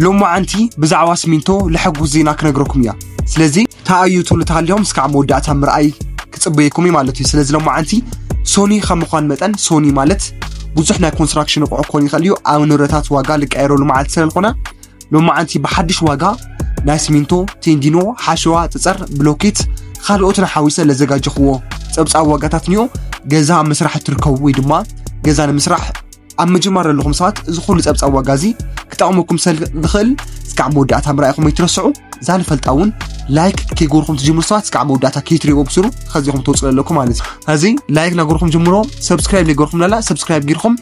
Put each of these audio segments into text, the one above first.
ሎማዓንቲ ብዛዕባ ስሚንቶ ለሐጉስ ዜና ክነግረኩም እያ። ስለዚ ተኣዩ ቶሎ ተሃልዮም እስካዕ መወዳእታ ምርኣይ ክጽበየኩም እዩ ማለት እዩ። ስለዚ ሎማዓንቲ ሶኒ ከም ምዃን መጠን ሶኒ ማለት ብዙሕ ናይ ኮንስትራክሽን ኣቑሑ ክኾን ይኽእል እዩ። ኣብ ንብረታት ዋጋ ልቀየረሉ መዓልቲ ስለ ዝኾነ ሎማዓንቲ ብሓድሽ ዋጋ ናይ ስሚንቶ፣ ቴንዲኖ፣ ሓሸዋ፣ ጸጸር፣ ብሎኬት ካልኦትን ሓዊሰ ለዘጋጀኽዎ ጸብጻብ ዋጋታት ንዮ። ገዛ ኣብ ምስራሕ እትርከቡ ወይ ድማ ገዛ ንምስራሕ ኣብ ምጅማር ዘለኹም ሰባት እዚ ኩሉ ጸብጻብ ዋጋ እዚ ክጠቕመኩም ስለ ዝኽእል እስካዕ መወዳእታ ምርኣይኹም ኣይትረስዑ። እዛ ንፈልጣ እውን ላይክ ከይገርኩም ትጅምሩ ሰባት እስካዕ መወዳእታ ከይትሪእዎ ብስሩ ከዚኹም ተውፅእ ኣለኩም ማለት እዩ። ሕዚ ላይክ ናገርኩም ጅምሮ፣ ሰብስክራይብ ናገርኩም ለላ ሰብስክራይብ ጌርኩም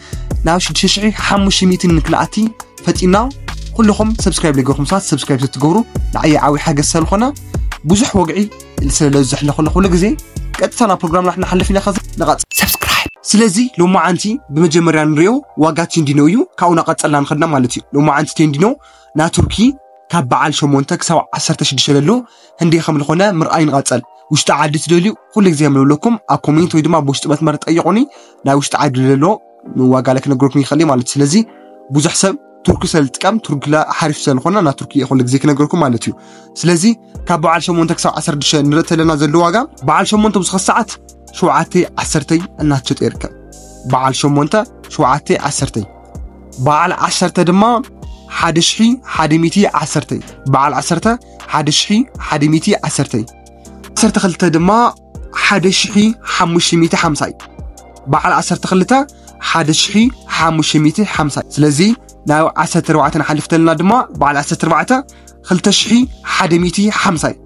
ናብ ሽዱሽተ ሽሕ ሓሙሽተ ሚእቲ ንክልኣቲ ፈጢና። ኩልኹም ሰብስክራይብ ናገርኩም ሰባት ሰብስክራይብ ትገብሩ ንዓይ ዓብይ ሓገዝ ስለዝኾነ ብዙሕ ወግዒ ስለለዝሕለ ኩሉ ግዜ ቀጥታ ናብ ፕሮግራምና ክንሓልፍ ኢና። ከዚ ንቐጽል ሰብስክራይብ። ስለዚ ሎማዓንቲ ብመጀመርያ ንሪኦ ዋጋ ቴንዲኖ እዩ። ካብኡ ናቐጸልና ንኸድና ማለት እዩ። ሎማዓንቲ ቴንዲኖ ናይ ቱርኪ ካብ በዓል ሸሞንተ ክሳብ ዓሰርተ ሽዱሽተ ለሎ ህንደይ ከም ዝኾነ ምርኣይ ንቐጸል። ውሽጢ ዓዲ ትደልዩ ኩሉ ግዜ የምልብለኩም ኣብ ኮሜንት ወይ ድማ ብውሽጢ መስመር ጠይቑኒ። ናይ ውሽጢ ዓዲ ለሎ ዋጋ ለክነግረኩም ይኽእል ማለት እዩ። ስለዚ ብዙሕ ሰብ ቱርኪ ስለ ዝጥቀም ቱርኪ ላ ሓሪፍ ስለ ዝኾነ ናብ ቱርኪ እየ ኩሉ ግዜ ክነግረኩም ማለት እዩ። ስለዚ ካብ በዓል ሸሞንተ ክሳብ ዓሰርተ ሽዱሽተ ንርኢ ተለና ዘሎ ዋጋ በዓል ሸሞንተ ብዝኸ ሰዓት ሸውዓተ ዓሰርተ እናተሸጠ ይርከብ። በዓል ሸሞንተ ሸውዓተ ዓሰርተ፣ በዓል ዓሰርተ ድማ ሓደ ሽሕ ሓደ ሚእቲ ዓሰርተ፣ በዓል ዓሰርተ ሓደ ሽሕ ሓደ ሚእቲ ዓሰርተ፣ ዓሰርተ ክልተ ድማ ሓደ ሽሕ ሓሙሽተ ሚእቲ ሓምሳ እዩ። በዓል ዓሰርተ ክልተ ሓደ ሽሕ ሓሙሽተ ሚእቲ ሓምሳ እዩ። ስለዚ ናብ ዓሰርተ ኣርባዕተ ንሓልፍ ተለና ድማ በዓል ዓሰርተ ኣርባዕተ ክልተ ሽሕ ሓደ ሚእቲ ሓምሳ እዩ።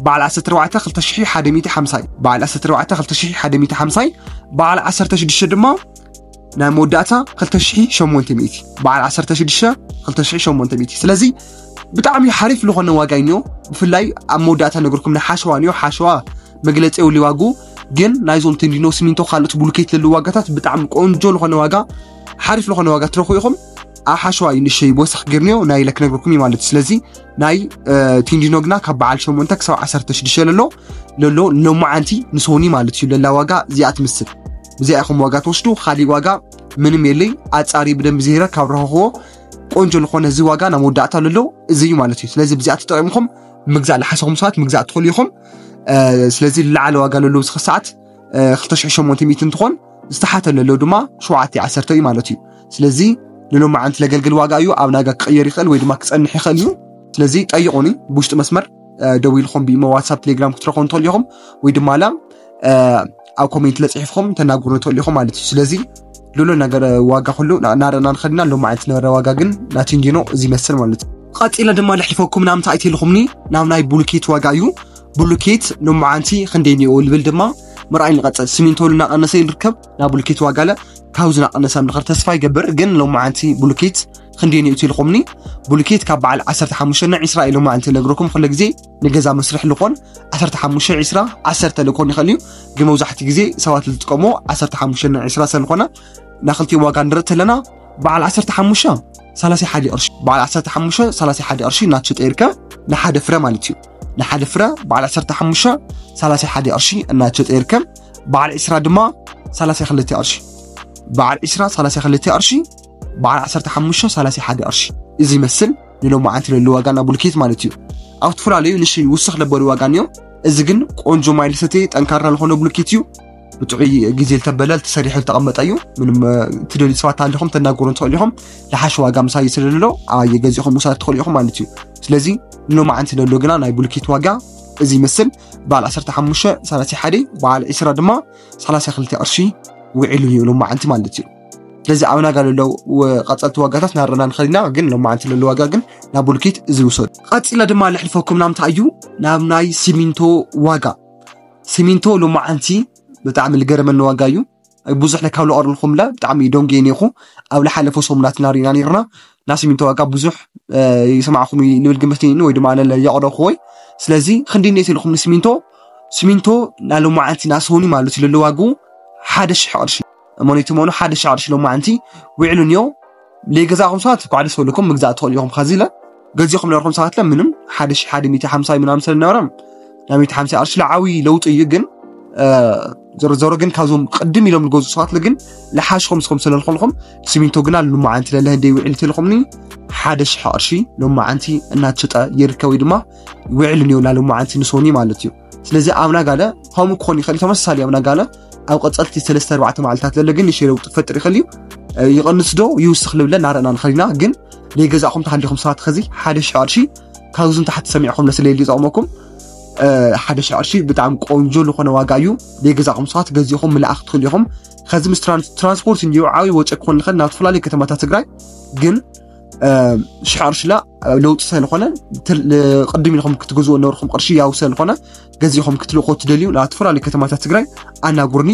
በዓል ዓሰርተ ኣርባዕተ ክልተ ሽሕ ሓደ ሚእቲ ሓምሳ እዩ። በዓል ዓሰርተ ኣርባዕተ ክልተ ሽሕ ሓደ ሚእቲ ሓምሳ እዩ። በዓል ዓሰርተ ሽዱሽተ ድማ ናይ መወዳእታ ክልተ ሽሕ ሸሞንተ ሚእቲ፣ በዓል ዓሰርተ ሽዱሽተ ክልተ ሽሕ ሸሞንተ ሚእቲ። ስለዚ ብጣዕሚ ሓሪፍ ዝኾነ ዋጋ እዩ። ብፍላይ ኣብ መወዳእታ ነገርኩም ናይ ሓሸዋ እዩ። ሓሸዋ መግለጺ የብሉ ዋጉ፣ ግን ናይዞም ቴንዲኖ ስሚንቶ ካልኦት ብሉኬት ዘለዉ ዋጋታት ብጣዕሚ ቆንጆ ዝኾነ ዋጋ፣ ሓሪፍ ዝኾነ ዋጋ ትረኽቡ ኢኹም። ኣብ ሓሸዋ እዩ ንእሽተይ ወሰኽ ጌርንዮ ናይ ኢለ ክነግረኩም እዩ ማለት እዩ። ስለዚ ናይ እ፣ ቴንዲኖ ግና ካብ በዓል ሸሞንተ ክሳብ ዓሰርተ ሽዱሽተ ለሎ ለሎ ሎማዓንቲ ንሶኒ ማለት እዩ ለላ ዋጋ እዚኣ ትምስል። ብዚኣ ኢኹም ዋጋ ትወስዱ፣ ካሊእ ዋጋ ምንም የለይ። ኣጻሪ ብደንብ ዜረ ካብ ረኸኽዎ ቆንጆ ዝኾነ እዚ ዋጋ ናብ መወዳእታ ለሎ እዚ እዩ ማለት እዩ። ስለዚ ብዚኣ ተጠቒምኩም ምግዛእ ለሓሰኹም ሰባት ምግዛእ ትኽእሉ ኢኹም። እ፣ ስለዚ ዝለዓለ ዋጋ ለሎ እዚ ሰዓት እ፣ ክልተ ሽሕ ሸሞንተ ሚእቲ እንትኾን ዝተሓተ ለሎ ድማ ሸውዓተ ዓሰርተ እዩ ማለት እዩ። ስለዚ ንሎማዓንቲ ለገልግል ዋጋ እዩ፣ ኣብ ናጋ ክቕየር ይኽእል ወይ ድማ ክጸንሕ ይኽእል እዩ። ስለዚ ጠይቑኒ ብውሽጢ መስመር እ፣ ደዊልኹም ብኢሞ ዋትሳፕ ቴሌግራም ክትረኽቡ ትኽእሉ ኢኹም ወይ ድማ ላ እ፣ ኣብ ኮሜንት ለጽሒፍኹም ተናግሩ ትኽእሉ ኢኹም ማለት እዩ። ስለዚ ሉሎ ነገር ዋጋ ኩሉ ና- ናረና ንኸድና ሎማዓንቲ ነበረ ዋጋ ግን ናቲንዲኖ እዚ ይመስል ማለት እዩ። ቀጺለ ድማ ልሕልፈኩም ናምታ ኣይቴልኹምኒ ናብ ናይ ቡሉኬት ዋጋ እዩ። ቡሉኬት ሎማዓንቲ ክንደይ ኒኦ ልብል ድማ ምርኣይ ንቐጽል። ስሚንቶ እናቐነሰ ይርከብ ናብ ቡሉኬት ዋጋ ለ ካብዚ እናቐነሰ ምድኸር ተስፋ ይገብር። ግን ሎማዓንቲ ቡሉኬት ክንደይ ኒኦ ኢልኹምኒ። ቡሉኬት ካብ በዓል ዓሰርተ ሓሙሽተ ና ዕስራ ኢሎም ማለት ነግረኩም። ኩሉ ግዜ ንገዛ መስርሕ ልኾን ዓሰርተ ሓሙሽተ ዕስራ ዓሰርተ ልኮን ይኽእል እዩ። ግን መብዛሕትኡ ግዜ ሰባት ዝጥቀሙ ዓሰርተ ሓሙሽተ ና ዕስራ ስለዝኾነ ናኽልቲኦም ዋጋ ንርኢ ተለና በዓል ዓሰርተ ሓሙሽተ ሰላሳ ሓደ ቅርሺ፣ በዓል ዓሰርተ ሓሙሽተ ሰላሳ ሓደ ቅርሺ እናተሸጠ ይርከብ። ንሓደ ፍረ ማለት እዩ። ንሓደ ፍረ በዓል ዓሰርተ ሓሙሽተ ሰላሳ ሓደ ቅርሺ እናተሸጠ ይርከብ። በዓል ዕስራ ድማ ሰላሳ ክልተ ቅርሺ፣ በዓል ዕስራ ሰላሳ ክልተ ቅርሺ፣ በዓል ዓሰርተ ሓሙሽተ ሰላሳ ሓደ ቅርሺ። እዚ ይመስል ንሎማዓንቲ ለሎ ዋጋ ናብ ቡልኬት ማለት እዩ። ኣብ ዝተፈላለዩ ንእሽተይ ውስኽ ለበሉ ዋጋ እንዮ። እዚ ግን ቆንጆ ማይ ልሰተ ጠንካራ ዝኾነ ቡልኬት እዩ። ብጥዑይ ግዜ ልተበለ ልተሰሪሑ ልተቐመጠ እዩ። ምንም እ፣ ትደልዩ ሰባት ኣለኹም ተናገሩ እንትኽእሉ ኢኹም። ልሓሽ ዋጋ ምሳይ ስለሎ ኣየ ገዚኹም ምውሳድ ትኽእሉ ኢኹም ማለት እዩ። ስለዚ ንሎማዓንቲ ለሎ ግና ናይ ቡልኬት ዋጋ እዚ ይመስል። በዓል ዓሰርተ ሓሙሽተ ሰላሳ ሓደ፣ በዓል ዕስራ ድማ ሰላሳ ክልተ ቅርሺ ውዒሉ እዩ ሎማዓንቲ ማለት እዩ። ስለዚ ኣብ ናጋ ለሎ ወ- ቀጸልቲ ዋጋታት ናረና ንኸዲና ግን ሎማዓንቲ ለሎ ዋጋ ግን ናብ ቡልኬት እዚ ውሰዱ። ቀጺለ ድማ ልሕልፈኩም ናምታ እዩ ናብ ናይ ሲሚንቶ ዋጋ። ሲሚንቶ ሎማዓንቲ ብጣዕሚ ልገረመኒ ዋጋ እዩ። ብዙሕ ለካብ ልቐርልኩም ለ ብጣዕሚ ደንጉየ ኔኹ። ኣብ ልሓለፈ ሰሙናት ናሪና ኔርና ና ሲሚንቶ ዋጋ ብዙሕ እ፣ ይሰማዕኩም እዩ ልብል ግምት ወይ ድማ ኣነ የቕረብኩ ወይ። ስለዚ ክንዲ ኔት ኢልኩም ንሲሚንቶ ሲሚንቶ ናሎማዓንቲ ናስሆኒ ማለት እዩ ለሎ ዋግኡ ሓደ ሽሕ ቅርሺ። እመኑ ይትመኑ ሓደ ሽሕ ቅርሺ ሎማዓንቲ ውዕሉ እንዮ። ለይገዛእኹም ሰባት እኳ ደስ በለኩም ምግዛእ ትኽእሉ ኢኹም። ከዚ ኢለ ገዚእኹም ነበርኩም ሰባት ለ ምንም ሓደ ሽሕ ሓደ ሚእቲ ሓምሳ ምናምን ስለ ነበረ ናብ ሚእቲ ሓምሳ ቅርሺ ለዓዊ ለውጢ እዩ። ግን እ፣ ዞሮ ዞሮ ግን ካብዞም ቅድም ኢሎም ዝገዝኡ ሰባት ግን ልሓሽኹም ስኹም ስለልኾንኹም፣ ሲሚንቶ ግና ልመዓንቲ ለለ ህንደይ ውዒል ተልኹምኒ ሓደ ሽሕ ቅርሺ ልመዓንቲ እናተሸጠ ይርከብ ወይ ድማ ውዕል እኒኦ ላልመዓንቲ ንሶኒ ማለት እዩ። ስለዚ ኣብ ናጋለ ከምኡ ክኾን ይኽእል፣ ተመሳሳሊ ኣብ ናጋለ ኣብ ቀጸልቲ ሰለስተ ኣርባዕተ መዓልታት ለለ ግን ንእሽተይ ለውጢ ክፈጥር ይኽእል እዩ። ይቐንስ ዶ ይውስኽ ልብለ እናረእና ንኸዲና ግን ለይገዛእኹም ተሃሊኹም ሰባት ኸዚ ሓደ ሽሕ ቅርሺ ካብዚ ንታሕቲ ሰሚዕኹም ለስለ ይጠቕመኩም። ሓደ ሽሕ ቅርሺ ብጣዕሚ ቆንጆ ዝኾነ ዋጋ እዩ። ለይገዛእኹም ሰባት ገዚእኹም ምልኣኽ ትኽእሉ ኢኹም። ከዚ ምስ ትራንስፖርት እንዲዩ ዓብዪ ወጪ ክኾን ንኽእል ናብ ዝተፈላለዩ ከተማታት ትግራይ ግን ሽሕ ቅርሺ ላ ለውጢ ስለዝኾነ ቅድም ኢልኩም ክትግዝኡ ነበርኩም ቅርሺ ያው ስለዝኾነ ገዚእኹም ክትልእኮ ትደልዩ ናብ ዝተፈላለዩ ከተማታት ትግራይ ኣናጉርኒ።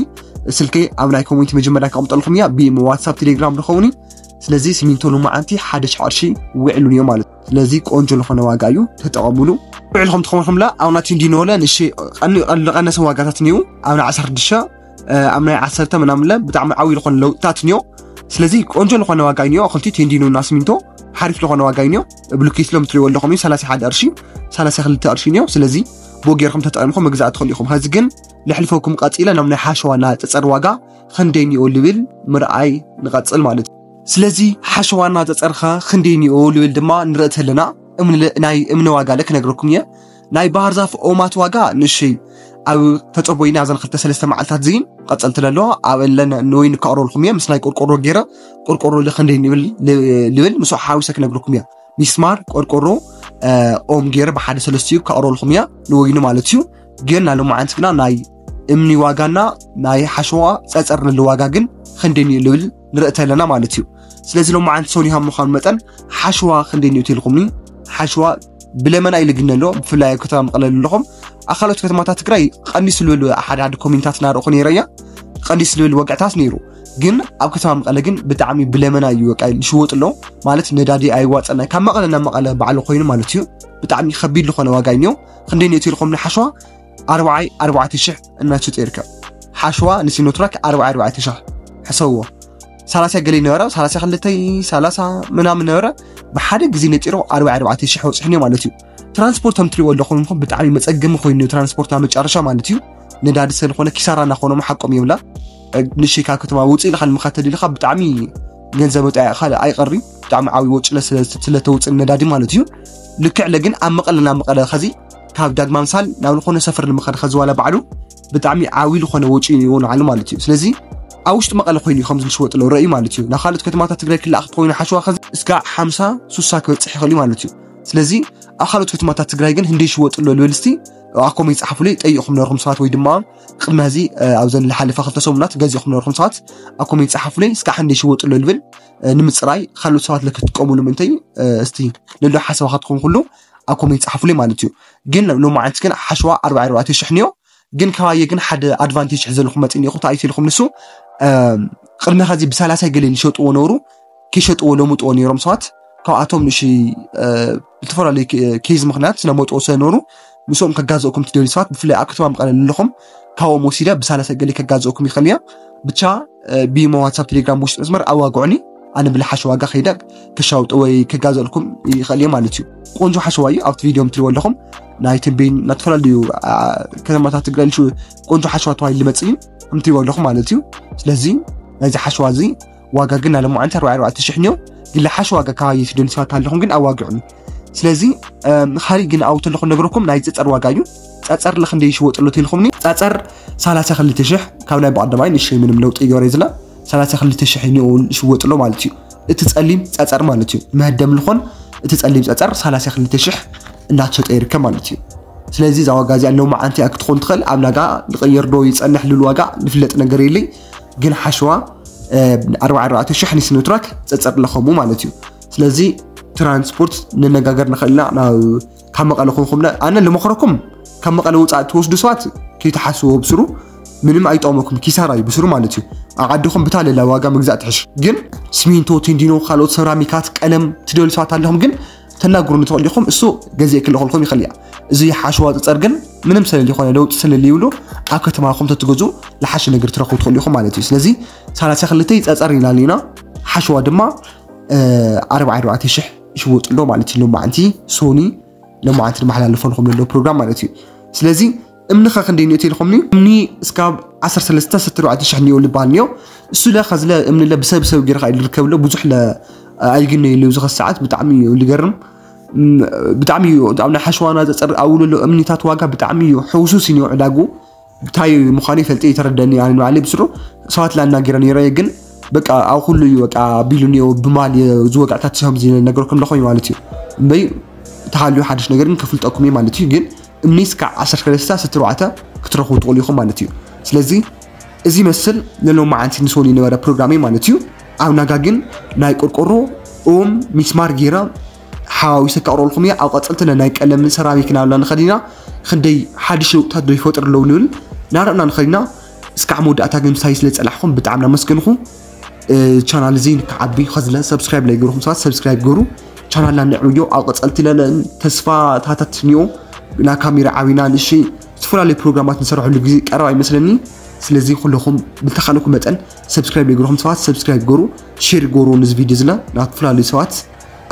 ስልከይ ኣብ ናይ ኮሜንት መጀመርያ ከቐምጠልኩም እያ። ብዋትሳፕ ቴሌግራም ርኸቡኒ። ስለዚ ሲሚንቶ ሎማዓንቲ ሓደ ሽሕ ቅርሺ ውዕሉን እዩ ማለት እዩ። ስለዚ ቆንጆ ዝኾነ ዋጋ እዩ፣ ተጠቐሙሉ። ውዕልኹም ትኾንኹምላ ኣብ ናይ ቴንዲኖ ለ ንእሽተይ ዝቐነሰ ዋጋታት እኒኡ ኣብ ናይ ዓሰርተ ሽዱሽተ ኣብ ናይ ዓሰርተ ምናምን ለ ብጣዕሚ ዓብዪ ዝኾነ ለውጥታት እኒኦ። ስለዚ ቆንጆ ዝኾነ ዋጋ እዩ እኒኦ። ክልቲ ቴንዲኖ እና ሲሚንቶ ሓሪፍ ዝኾነ ዋጋ እዩ እኒኦ። ብሉኬት ሎም ትሪእዎ ኣለኹም እዩ ሰላሳ ሓደ ቅርሺ ሰላሳ ክልተ ቅርሺ እኒኦ። ስለዚ ብኡ ጌርኩም ተጠቒምኩም ምግዛእ ትኽእሉ ኢኹም። ኸዚ ግን ልሕልፈኩም ቀፂለ ናብ ናይ ሓሸዋ እና ፀፀር ዋጋ ክንደይ እኒኦ ልብል ምርኣይ ንቐፅል ማለት እዩ። ስለዚ ሓሸዋ እና ፀፀር ኸ ክንደይ እኒኦ ልብል ድማ ንርኢ ተለና እምኒ ለ- ናይ እምኒ ዋጋ ለ ክነግረኩም እየ። ናይ ባህር ዛፍ ኦማት ዋጋ ንእሽተይ ኣብ ተፀቦይና እዘን ክልተ ሰለስተ መዓልታት ዝይን ቀፀልቲ ለለዋ ኣብ እለን ንወይኒ ከቕረብልኩም እየ። ምስ ናይ ቆርቆሮ ገይረ ቆርቆሮ ለ ክንደይ ንብል ልብል ምስኡ ሓዊሰ ክነግረኩም እየ። ሚስማር ቆርቆሮ ኦም ገይረ ብሓደ ሰለስቲኡ ከቕረብልኩም እያ ንወይኑ ማለት እዩ። ግን ናይ ሎማዓንቲ ግና ናይ እምኒ ዋጋና ናይ ሓሸዋ ፀፀር ንሉ ዋጋ ግን ክንደይ እዩ ልብል ንርኢ ተለና ማለት እዩ። ስለዚ ሎማዓንቲ ሰኒሃ ምዃኑ መጠን ሓሸዋ ክንደይ እዩ ትልኩምኒ? ሓሸዋ ብለመና ኢሉ ግን ኣሎ፣ ብፍላይ ኣብ ከተማ መቐለ ኣለኹም። ኣብ ካልኦት ከተማታት ትግራይ ቀኒሱ ልብል ሓደ ሓደ ኮሜንታት ናርኹ ነይረ እያ። ቀኒሱ ልብል ወግዕታት ነይሩ። ግን ኣብ ከተማ መቐለ ግን ብጣዕሚ ብለመና እዩ በቃ ዝሽወጥ ኣሎ። ማለት ነዳዲ ኣይዋፀና ካብ መቐለ ናብ መቐለ ባዕሉ ኮይኑ ማለት እዩ። ብጣዕሚ ከቢድ ዝኾነ ዋጋ እዩ። ክንደይ እዩ ትልኩምኒ ሓሸዋ ኣርባዓይ ኣርባዕተ ሽሕ እናተሸጠ ይርከብ። ሓሸዋ ንሲኖትራክ ኣርባዓይ ኣርባዕተ ሽሕ ሕሰብዎ። ሰላሳ ገለ ነበረ፣ ሰላሳ ክልተ፣ ሰላሳ ምናምን ነበረ። ብሓደ ግዜ ነጢሮ ኣርባዓይ ኣርባዕተ ሽሕ ወፂሕኒ ማለት እዩ። ትራንስፖርት ከም ትሪእዎ ኣለኹም ብጣዕሚ መፀገሚ ኮይኑ እዩ ትራንስፖርት ኣብ መጨረሻ ማለት እዩ። ነዳዲ ስለዝኾነ ኪሳራ እናኾኖም ሓቆም ይብላ። ንእሽተይ ካብ ከተማ ውፅእ ኢልካ ንምኻድ ተደሊኻ ብጣዕሚ ገንዘብ ወፃኢ ካልእ ኣይቐሪ። ብጣዕሚ ዓብዪ ወጪ ለ- ስለ- ስለተውፅእ ነዳዲ ማለት እዩ። ልክዕ ለ ግን ኣብ መቐለ ናብ መቐለ ኸዚ ካብ ዳግማ ምሳል ናብ ዝኾነ ሰፈር ንምኻድ ኸዚ ዋላ ባዕሉ ብጣዕሚ ዓብዪ ዝኾነ ወጪ ይሆን ዓሉ ማለት እዩ። ስለዚ ኣብ ውሽጢ መቐለ ኮይኑ እዩ ከምዚ ዝሽወጥ ኣሎ ረእዩ ማለት እዩ። ናብ ካልኦት ከተማታት ትግራይ ክለኣኽ ተኮይኑ ሓሸዋ ኸዚ እስካ ሓምሳ ሱሳ ክበፅሕ ይኽእል እዩ ማለት እዩ። ስለዚ ኣብ ካልኦት ከተማታት ትግራይ ግን ህንደይ ይሽወጥ ኣሎ ልብል እስቲ ኣብ ኮሜንት ፃሓፉለይ። ጠይቕኹም ነበርኩም ሰባት ወይ ድማ ቅድሚ ኸዚ ኣብዘን ዝሓለፋ ክልተ ሰሙናት ገዚእኹም ነበርኩም ሰባት ኣብ ኮሜንት ፃሓፉለይ። እስካ ሕንደይ ይሽወጥ ኣሎ ልብል ንምፅራይ ካልኦት ሰባት ለክትጥቀሙሉ ምንተይ እስቲ ንሎ ሓሳባኻትኩም ኩሉ ኣብ ኮሜንት ፃሓፉለይ ማለት እዩ። ግን ሎማዓንቲ ግን ሓሸዋ ኣርባዕተ ሽሕ ንዮ። ግን ከባየ ግን ሓደ ኣድቫንቴጅ ሕዘልኩም መፅእ ኒኹ ተኣይት ኢልኩም ንሱ ቅድሚ ኸዚ ብሰላሳ ገለ ዝሸጥዎ ነበሩ ክሸጥዎ ለምጥዎ ነይሮም ሰባት። ካብኣቶም ንእሽተይ ብዝተፈላለዩ ኬዝ ምኽንያት ዝለመጥዎ ስለነበሩ ምስኦም ከጋዘእኩም ትደልዩ ሰባት ብፍላይ ኣብ ከተማ መቐለ ኣለኹም ካብኦም ወሲደ ብሰላሳ ገለ ከጋዘእኩም ይኽእል እየ። ብቻ ብሞ ዋትሳፕ ቴሌግራም ውሽጢ መስመር ኣዋግዑኒ። ኣነ ብልሓሽ ዋጋ ከይደ ክሻውጥ ወይ ከጋዘልኩም ይኽእል እየ ማለት እዩ። ቆንጆ ሓሸዋ እዩ ኣብቲ ቪድዮ ምትሪዎ ኣለኹም ናይ ትንቤን እናተፈላለዩ ከተማታት ትግራይ ቆንጆ ሓሸዋ ተባሂሉ ዝመፅእ እዩ ምትሪዎ ኣለኹም ማለት እዩ። ስለዚ ናይዚ ሓሸዋ እዚ ዋጋ ግን ኣለማዓንቲ ኣርባዕተ ኣርባዕተ ሽሕ እኒኦ። ግን ልሓሽ ዋጋ ካባየ ትደልዩ ሰባት ኣለኹም ግን ኣዋግዑኒ። ስለዚ ካሊእ ግን ኣብኡ ተለኹም ነግረኩም ናይ ፀፀር ዋጋ እዩ። ፀፀር ለክንደይ ይሽወጥ ኣሎ ተልኹምኒ? ፀፀር ሰላሳ ክልተ ሽሕ ካብ ናይ ብቐደማይ ንእሽተይ ምንም ለውጢ ይገበረ ዝላ ሰላሳ ክልተ ሽሕ እኒኦ ይሽወጥ ኣሎ ማለት እዩ። እቲ ፀሊም ፀፀር ማለት እዩ። መህደም ልኾን እቲ ፀሊም ፀፀር ሰላሳ ክልተ ሽሕ እናተሸጠ ይርከብ ማለት እዩ። ስለዚ እዛ ዋጋ እዚኣ ሎማዓንቲ እያ ክትኾን ትኽእል። ኣብ ናጋ ንቐየር ዶ ይፀንሕ ልብል ዋጋ ዝፍለጥ ነገር የለይ። ግን ሓሸዋ ኣርባዓ ኣርባዕተ ሽሕ ንሲኖትራክ ፀፀር ለኸሙ ማለት እዩ። ስለዚ ትራንስፖርት ንነጋገር ንኽእል ኢና ናብ ካብ መቐለ ኮንኩም ኣነ ልመኽረኩም ካብ መቐለ ወፃእ ትወስዱ ሰባት ከይተሓስቡ ብስሩ ምንም ኣይጠቕመኩም ኪሳራ እዩ ብስሩ ማለት እዩ። ኣብ ዓድኹም ብታ ለላ ዋጋ ምግዛእ ትሕሽ። ግን ስሚንቶ ቴንዲኖ ካልኦት ሰራሚካት ቀለም ትደልዩ ሰባት ኣለኹም ግን ተናግሩ ንትኽእል ኢኹም እሱ ገዜ ክልኹልኩም ይኽእል እያ። እዚ ሓሸዋ ፀፀር ግን ምንም ስለሊ ይኾነ ለውጢ ስለሊ ይብሉ ኣብ ከተማኹም ተትገዙ ልሓሽ ነገር ትረኽቡ ትኽእሉ ኢኹም ማለት እዩ። ስለዚ ሰላሳ ክልተ ፀፀር ኢና ሓሸዋ ድማ ኣርባዓ ኣርባዕተ ሽሕ ይሽወጥ ኣሎ ማለት እዩ። ሎማዓንቲ ሶኒ ሎማዓንቲ ንመሓላልፎ ንኹም ዘሎ ፕሮግራም ማለት እዩ። ስለዚ እምኒ ኸ ክንደይ ንእቲ ኢልኹምኒ እምኒ እስካብ ዓሰርተ ሰለስተ ዓሰርተ ኣርባዕተ ሽሕ ኒዮ ልባል ኒዮ እሱ ለ ከዝለ እምንለ ብሰብ ሰብ ገይርካ ኢሉ ርከብሎ ብዙሕ ለ ኣይግነይሉ ኣብዚ ኸስ ሰዓት ብጣዕሚ እዩ ልገርም። ብጣዕሚ እዩ ኣብ ናይ ሓሸዋና ዘፀር ኣውለሎ እምኒታት ዋጋ ብጣዕሚ እዩ ሕውሱስ እዩ ዕዳጉ። ብታይ ምዃኑ ይፈልጥ ይተረደኒ ኣነ ንባዕለይ ብስሩ ሰባት ላናገረ ነይረ ግን በቃ ኣብ ኩሉ እዩ በቃ ቢሉ ኒዮ ብማል ዝወጋዕታት ሲሆም ዝነገርኩም ለኾይ ማለት እዩ። እምበይ ተሃልዩ ሓድሽ ነገር ግን ከፍልጠኩም እዩ ማለት እዩ ግን እምኒ እስካዕ ዓሰርተ ሰለስተ ዓሰርተ ኣርባዕተ ክትረኽቡ ትኽእሉ ኢኹም ማለት እዩ። ስለዚ እዚ መስል ንሎማዓንቲ ንሶኒ ነበረ ፕሮግራመይ ማለት እዩ። ኣብ ናጋ ግን ናይ ቆርቆሮ ኦም ሚስማር ገይረ ሓዋዊሰ ከቕረልኩም እየ። ኣብ ቀፀልቲ ናይ ቀለምን ሰራሚክን ኣብና ንኸዲና ክንደይ ሓድሽ ለውጥታት ዶ ይፈጥሩ ኣለዉ ንብል ናረእና ንኸዲና። እስካዕ መወዳእታ ግን ምሳይ ስለ ዝፀላሕኩም ብጣዕሚ ናመስገንኹ። ቻናል እዚ ንክዓቢ ከዝለ ሰብስክራይብ ናይ ገርኹም ሰባት ሰብስክራይብ ገሩ። ቻናልና ንዕብዮ ኣብ ቀፀልቲ ለለን ተስፋታታት ንዮ ና ካሜራ ዓቢና ንእሽይ ዝተፈላለዩ ፕሮግራማት ንሰርሐሉ ግዜ ቀረባ ይመስለኒ። ስለዚ ኩለኹም ብተኻለኩም መጠን ሰብስክራይብ ናይ ገርኹም ሰባት ሰብስክራይብ ገሩ፣ ሼር ገሩ ንዚ ቪድዮ ዝለ ናብ ዝተፈላለዩ ሰባት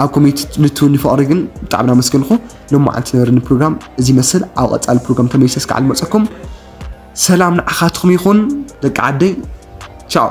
ኣብ ኮሜንት ንትውኒ ፍቕሪ ግን ብጣዕሚ ናመስገንኹ። ሎማዓንቲ ነበርኒ ፕሮግራም እዚ መስል ኣብ ቀፃሊ ፕሮግራም ተመይሰ እስካዕ ልመፀኩም። ሰላም ንዓኻትኩም ይኹን ደቂ ዓደይ። ቻው።